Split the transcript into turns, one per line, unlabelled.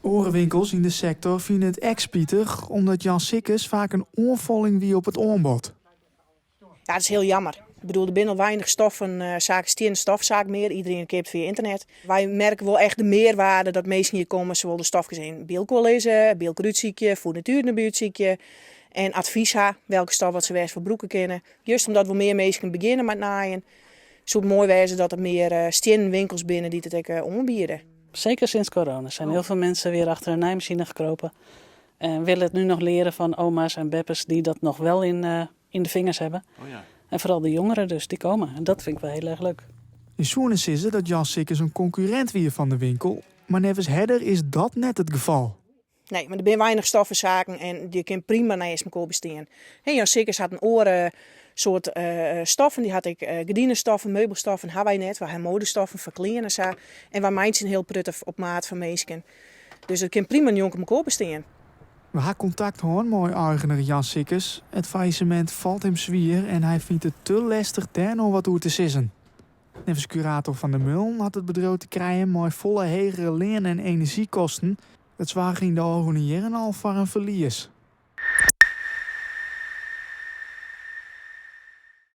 Oare winkels yn de sektor fine it ek spitich, omdat Jan Sikkes faak in oanfolling wie op it oanbod.
Ja, dat is hiel jammer. Ik bedoel, der binne al weinich stoffen, uh, saken, stiennen stofsaak mear. Iedereen keapet fia ynternet. Wy merke wol echt de mearwaarde dat minsken hjir komme, se wolle de stofkes yn by elkoar lizze, by elkoar útsykje, foernitueren derby útsykje en advys ha welke stof wat se wêr foar brûke kinne. Just omdat wol mear minsken begjinne mei it naaien, soe it moai wêze dat der mear eh, stiennen winkels binne dy't it ek eh, oanbiede.
Zeker sinds corona zijn heel veel mensen weer achter een naaimachine gekropen. En willen het nu nog leren van oma's en beppes die dat nog wel in, uh, in de vingers hebben. Oh ja. En vooral de jongeren dus, die komen. En dat vind ik wel heel erg leuk.
Je soene sizze dat Jan Sikkes in konkurrint wie fan de winkel, mar neffens Herder is dat net it gefal.
Nee, mar der binne weinich stoffensaken en dy kin prima neist mekoar bestean. Hè, Jan Sikkes hat in oare soart uh, stoffen, dy hat ek uh, gerdinenstoffen, meubelstoffen, ha wy net. Wy ha modestoffen foar klean en sa. En wy meitsje in hiel protte op maat foar minsken. Dus it kin prima njonken mekoar bestean.
We ha kontakt hân mei eigener Jan Sikkes. It faillissemint falt him swier en hy fynt it te lestich dêr no wat oer te sizzen. Neffens kurator Van der Meulen hat it bedriuw te krijen mei folle hegere lean- en enerzjykosten. It soarge yn de ôfrûne jierren al foar in ferlies.